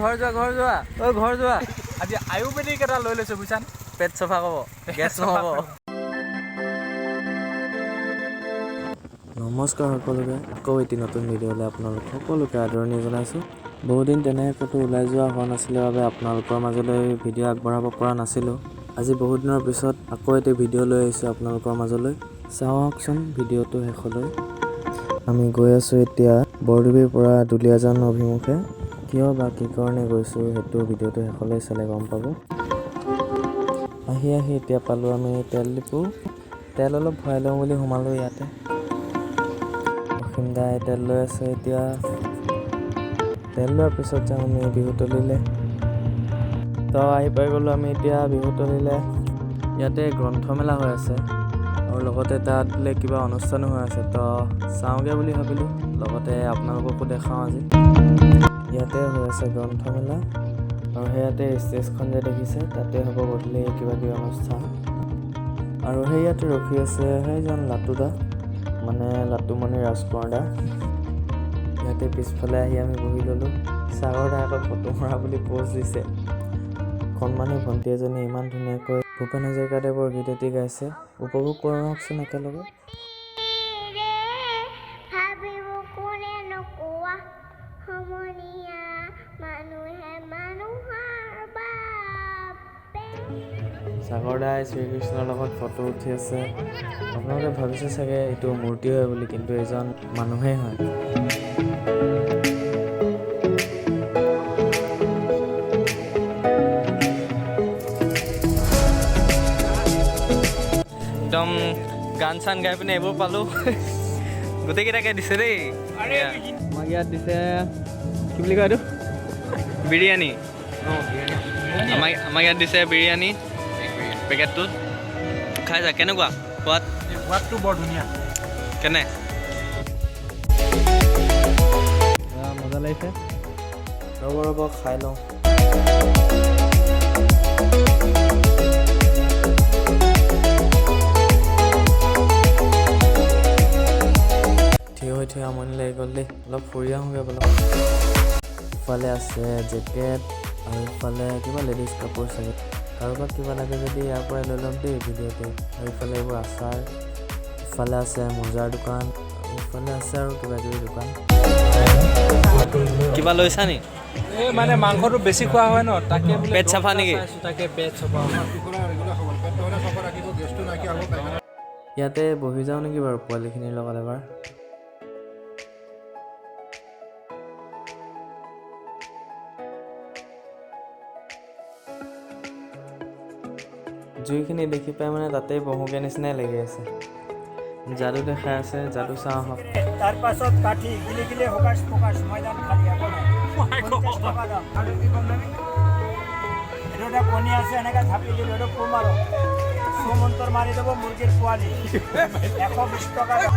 ঘৰ যোৱা, ঘৰ যোৱা, ঐ ঘৰ যোৱা। আজি আয়ুৰ্বেদিক এটা লৈ লৈছো, বুজিছানে? পেট চফা ক'ব, গেছ নহ'ব। নমস্কাৰ সকলোকে, আকৌ এটি নতুন ভিডিঅ'লৈ আপোনালোক সকলোকে আদৰণি জনাইছোঁ। বহুদিন তেনে ক'তো ওলাই যোৱা হোৱা নাছিলে বাবে আপোনালোকৰ মাজলৈ ভিডিঅ' আগবঢ়াব পৰা নাছিলোঁ। আজি বহুত দিনৰ পিছত আকৌ এটি ভিডিঅ' লৈ আহিছোঁ আপোনালোকৰ মাজলৈ। চাওঁ আহকচোন ভিডিঅ'টো শেষলৈ। আমি গৈ আছোঁ এতিয়া বৰডুবিৰ পৰা দুলীয়াজান অভিমুখে। কিয় বা কি কাৰণে গৈছোঁ, সেইটো ভিডিঅ'টো শেষলৈ চালে গম পাব। আহি আহি এতিয়া পালোঁ আমি তেল ডিপু। তেল অলপ ভৰাই লওঁ বুলি সোমালোঁ ইয়াতে। অসীম দাই তেল লৈ আছে এতিয়া। তেল লোৱাৰ পিছত যাম আমি বিহুতলিলৈ। তো আহি পাই গ'লোঁ আমি এতিয়া বিহুতলিলৈ। ইয়াতে গ্ৰন্থমেলা হৈ আছে আৰু লগতে তাত বোলে কিবা অনুষ্ঠানো হৈ আছে, তো চাওঁগৈ বুলি ভাবিলোঁ, লগতে আপোনালোককো দেখাওঁ। আজি ইয়াতে হৈ আছে গ্ৰন্থমেলা আৰু সেয়াতে ষ্টেজখন যে দেখিছে, তাতে হ'ব গধূলি কিবা কিবি অনুষ্ঠান। আৰু সেই ইয়াতে ৰখি আছে সেইজন লাটুদা, মানে লাটুমণি ৰাজকোঁৱৰ দা। ইয়াতে পিছফালে আহি আমি বহি ল'লোঁ। সাগৰ দাই আকৌ ফটো মৰা বুলি প'জ দিছে। কণমানি ভণ্টি এজনী ইমান ধুনীয়াকৈ ভূপেন হাজৰিকাদেৱৰ গীত এটি গাইছে, উপভোগ কৰোঁচোন একেলগে। ভাবিব কোনে নোকোৱা সমনীয়া, মানুহে মানুহৰ বাবে। সাগৰ দাই শ্ৰীকৃষ্ণৰ লগত ফটো উঠি আছে। আপোনালোকে ভাবিছে চাগে এইটো মূৰ্তি হয় বুলি, কিন্তু এজন মানুহেই হয়। একদম গান চান গাই পিনে এইবোৰ পালোঁ। গোটেইকেইটাকে দিছে দেই। আমাক ইয়াত দিছে, কি বুলি কয় এইটো, বিৰিয়ানী। আমাক ইয়াত দিছে বিৰিয়ানী পেকেটটোত। খাই যা, কেনেকুৱা সোৱাদ? সোৱাদটো বৰ ধুনীয়া। কেনে মজা লাগিছে। ৰ'ব ৰ'ব, খাই লওঁ। থিয় হৈ থিয় আমনি লাগি গ'ল দেই, অলপ ফুৰি আহোঁগৈ বোলো। ইফালে আছে জেকেট আৰু ইফালে কিবা লেডিজ কাপোৰ চাগে। কাৰোবাক কিবা লাগে যদি ইয়াৰ পৰাই লৈ ল'ম দেই ভিডিঅ'টো। আৰু ইফালে এইবোৰ আচাৰ, ইফালে আছে মোজাৰ দোকান, আৰু ইফালে আছে আৰু কিবা কিবি দোকান। কিবা লৈছা নি? এই মানে মাংসটো বেছি খোৱা হয় ন, তাকে বোলে। পেট চাফা নেকি? চাইছোঁ, তাকে পেট চাফা। ইয়াতে বহি যাওঁ নেকি বাৰু পোৱালিখিনিৰ লগত এবাৰ? জুইখিনি দেখি পাই মানে তাতেই বহোগৈ নিচিনাই লাগি আছে। যাদু দেখাই আছে, যাদু চাওঁ আহক। তাৰ পাছত কাঠি গিলি গিলি হকাশ ফকাশ, ময়দান খালী, একো নাই। 50 টকা দাম। আৰু কি কম দামী? এইটো এটা কণী আছে, এনেকৈ থাপি দিলোঁ, এইটো ফু মাৰক, সুমন্তৰ মাৰি দিব, মুৰ্গীৰ পোৱালি। 120 টকা দাম।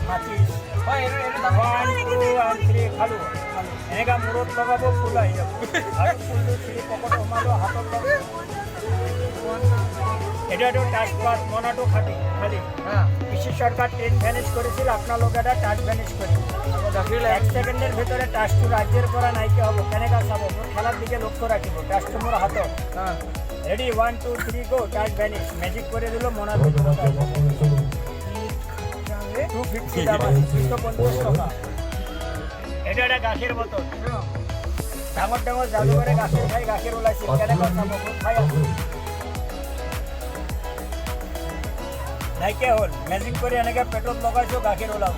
Maachis one two one three খালোঁ, এনেকুৱা মূৰত লগাব, ফুল আহি যাব। আৰু ফুলটো থ্ৰী পকেটত সোমালোঁ, হাতত লগাব। এইটো টাচ পাত, মোনাটো খাটি খালী। পিসি সরকার ট্রেন ভ্যানিশ করেছিল, আপোনালোকে এটা টাচ ভ্যানিশ কৰিব। এক ছেকেণ্ডৰ ভিতৰে টাচটো ৰাজ্যৰ পৰা নাইকিয়া হ'ব। কেনেকুৱা চাব, মোৰ খেলাৰ দিকে লক্ষ্য ৰাখিব। টাচটো মোৰ হাতত। Ready, one two three go। Touch vanish, magic কৰি দিলোঁ, মোনাৰ ভিতৰত 250 দাম আছে, 250 টকা। এইটো এটা গাখীৰ বটল। ডাঙৰ ডাঙৰ যাদুগৰে গাখীৰ খাই গাখীৰ ওলাইছিল। কেনেকুৱা চাব, মোৰ খাই আছোঁ, নাইকিয়া হ'ল। মেজিক কৰি এনেকৈ পেটত লগাইছোঁ, গাখীৰ ওলাব।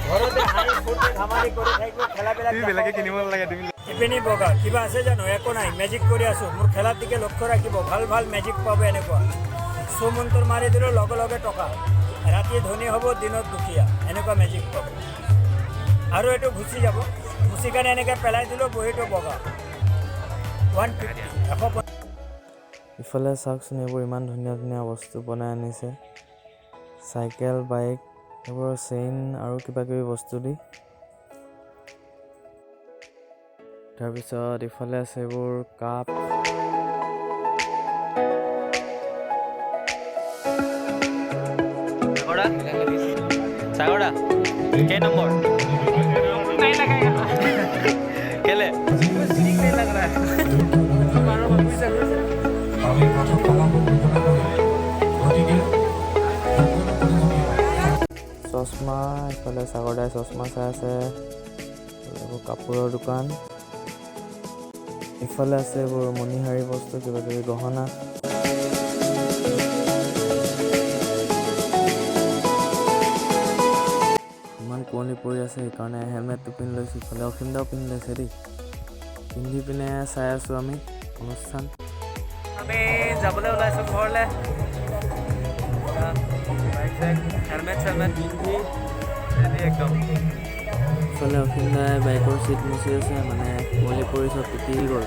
ঘৰতে হাঁহি ফূৰ্তি ধেমালি কৰি থাকিব, খেলাবিলাক। বেলেগে কিনিব নালাগে তুমি। ইপিনি বগা কিবা আছে জানো? একো নাই। মেজিক কৰি আছোঁ, মোৰ খেলাৰ দিকে লক্ষ্য ৰাখিব। ভাল ভাল মেজিক পাব। এনেকুৱা সুমন্তৰ মাৰি দিলোঁ, লগে লগে টকা। ৰাতি ধনী হ'ব, দিনত দুখীয়া, এনেকুৱা মেজিক পাব। আৰু এইটো ঘুচি যাব, ঘুচি কাৰণে এনেকৈ পেলাই দিলোঁ, বহীটো বগা। 150, 150। ইফালে চাওকচোন, এইবোৰ ইমান ধুনীয়া ধুনীয়া বস্তু বনাই আনিছে, চাইকেল, বাইক, এইবোৰৰ চেইন আৰু কিবা কিবি বস্তু দি। তাৰপিছত ইফালে আছে এইবোৰ কাপ। সাগৰা, সাগৰা, কেই নম্বৰ? চশমা, ইফালে সাগৰদাই চশমা চাই আছে। এইবোৰ কাপোৰৰ দোকান। ইফালে আছে এইবোৰ মণিহাৰী বস্তু, কিবা কিবি গহনা। ইমান কুঁৱলী পৰি আছে, সেইকাৰণে হেলমেটটো পিন্ধি লৈছোঁ। ইফালে অসীম দাও পিন্ধি লৈছে দেই। পিন্ধি পিনে চাই আছোঁ আমি অনুষ্ঠান। আমি যাবলৈ ওলাইছোঁ ঘৰলৈ। বাইক চাইক, হেলমেট চেলমেট পিন্ধি ৰেডি একদম। ইফালে অসীম দাই বাইকৰ চিট মুচি আছে, মানে কুঁৱলী পৰি চব তিতি গ'ল।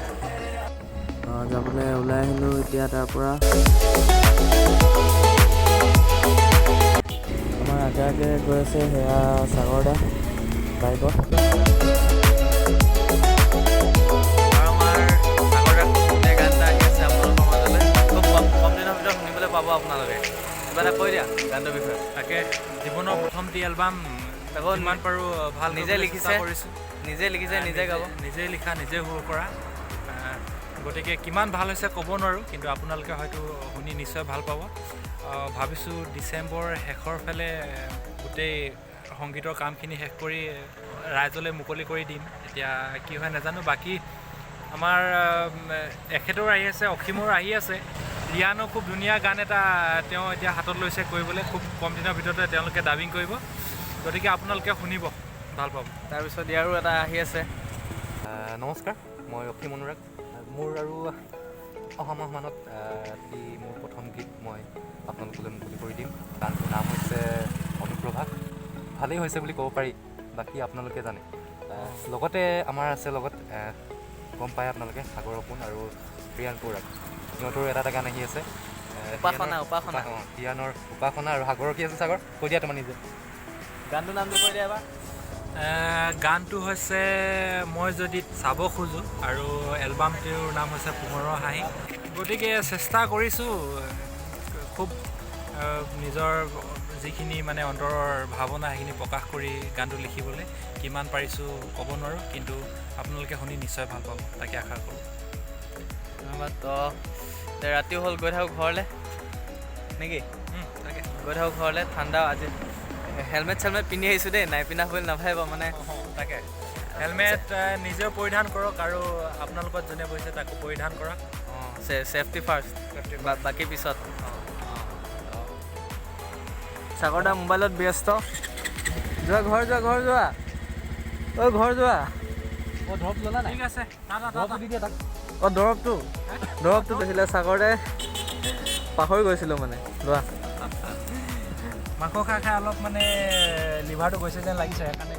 যাবলৈ ওলাই আহিলোঁ এতিয়া তাৰ পৰা। আমাৰ আগে আগে গৈ আছে সেয়া সাগৰদা বাইকত। আৰু আমাৰ সাগৰদাৰ খুব ধুনীয়া গান এটা আহি আছে আপোনালোকৰ মাজলৈ। খুব কম কম দিনৰ ভিতৰত শুনিবলৈ পাব আপোনালোকে। কিবা এটা কৈ দিয়া গানটোৰ বিষয়ে। তাকে, জীৱনৰ প্ৰথমটি এলবাম। তাকো যিমান পাৰোঁ ভাল নিজে কৰিবলৈ লিখিছে। চেষ্টা কৰিছোঁ। নিজে লিখিছে, নিজে গাব। নিজে লিখা, নিজে সুৰ কৰা। গতিকে কিমান ভাল হৈছে ক'ব নোৱাৰোঁ, কিন্তু আপোনালোকে হয়তো শুনি নিশ্চয় ভাল পাব। ভাবিছোঁ ডিচেম্বৰ শেষৰ ফালে গোটেই সংগীতৰ কামখিনি শেষ কৰি ৰাইজলৈ মুকলি কৰি দিম। এতিয়া কি হয় নাজানো। বাকী আমাৰ এখেতৰো আহি আছে, অসীমৰো আহি আছে, ৰিয়ানো খুব ধুনীয়া গান এটা তেওঁ এতিয়া হাতত লৈছে কৰিবলৈ। খুব কম দিনৰ ভিতৰতে তেওঁলোকে ডাবিং কৰিব। গতিকে আপোনালোকে শুনিব, ভাল পাব। তাৰপিছত ইয়াৰো এটা আহি আছে। নমস্কাৰ, মই অসীম অনুৰাগ। মোৰ আৰু অহা মাহমানত এটি মোৰ প্ৰথম গীত মই আপোনালোকলৈ মুকলি কৰি দিম। গানটোৰ নাম হৈছে অনুপ্ৰভা। ভালেই হৈছে বুলি ক'ব পাৰি, বাকী আপোনালোকে জানে। লগতে আমাৰ আছে লগত, গম পায় আপোনালোকে, সাগৰ সপোন আৰু প্ৰিয়ান পৌৰাগ, সিহঁতৰো এটা এটা গান আহি আছে। উপাসনা, উপাসনা। অঁ, ৰিয়ানৰ উপাসনা আৰু সাগৰৰ কি আছে, সাগৰ কৈ দিয়া তোমাৰ নিজে। গানটোৰ নামটো কৈ দিয়া এবাৰ। গানটো হৈছে মই যদি চাব খোজোঁ আৰু এলবামটোৰ নাম হৈছে পোহৰৰ হাঁহি। গতিকে চেষ্টা কৰিছোঁ খুব নিজৰ যিখিনি মানে অন্তৰৰ ভাৱনা, সেইখিনি প্ৰকাশ কৰি গানটো লিখিবলৈ। কিমান পাৰিছোঁ ক'ব নোৱাৰোঁ, কিন্তু আপোনালোকে শুনি নিশ্চয় ভাল পাব, তাকে আশা কৰোঁ। ধন্যবাদ। তো এতিয়া ৰাতিও হ'ল, গৈ থাকোঁ ঘৰলৈ নেকি? তাকে। গৈ থাকোঁ ঘৰলৈ। ঠাণ্ডা আজি, হেলমেট চেলমেট পিন্ধি আহিছোঁ দেই, নাই পিন্ধা বুলি নাভাবিব মানে। তাকে, হেলমেট নিজেও পৰিধান কৰক আৰু আপোনালোকৰ যোনে বহিছে তাকো পৰিধান কৰক। অঁ, ছেফটি ফাৰ্ষ্ট, বাকী পিছত। সাগৰদা মোবাইলত ব্যস্ত। যোৱা ঘৰ, যোৱা ঘৰ, যোৱা ঐ, ঘৰ যোৱা। ঠিক আছে, টাটা টাটা। অঁ, দৰৱটো কৈছিলে সাগৰদাই, পাহৰি গৈছিলোঁ মানে, লোৱা। মাংস খাই খাই অলপ মানে লিভাৰটো গৈছে যেন লাগিছে, সেইকাৰণে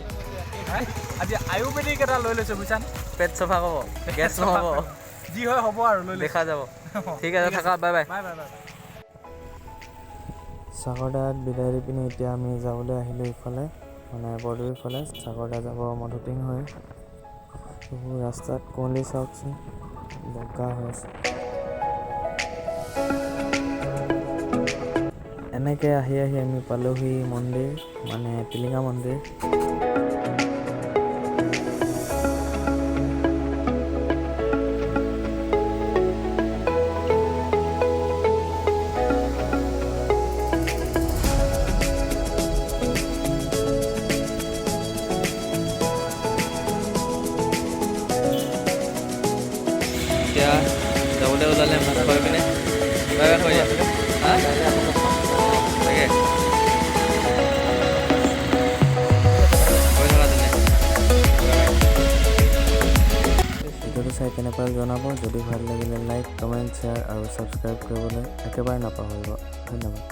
আজি আয়ুৰ্বেদিক এটা লৈ লৈছোঁ, বুজিছানে? পেট চফা হ'ব, গেছ নহ'ব। যি হয় হ'ব আৰু, লৈ লৈছোঁ। দেখা যাব। ঠিক আছে, থাকা, bye bye. Bye bye bye. সাগৰদাক বিদায় দি পিনে এতিয়া আমি যাবলৈ আহিলোঁ ইফালে, মানে বৰদুবীৰ ফালে। সাগৰদা যাব মধুটিং হৈ। এইবোৰ ৰাস্তাত কুঁৱলী চাওকচোন, বগা হৈ আছে। এনেকৈ আহি আহি আমি পালোহি মন্দিৰ, মানে টিলিঙা মন্দিৰ। এতিয়া যাবলৈ ওলালে মোক কৈ পিনে বাই বাই হৈ যায়। হা, তাকে গৈ থকা তেনে, বাই বাই। ভিডিঅ'টো চাই কেনে পালে জনাব। যদি ভাল লাগিলে লাইক, কমেণ্ট, শ্বেয়াৰ আৰু ছাবস্ক্ৰাইব কৰিবলৈ একেবাৰে নাপাহৰিব। ধন্যবাদ।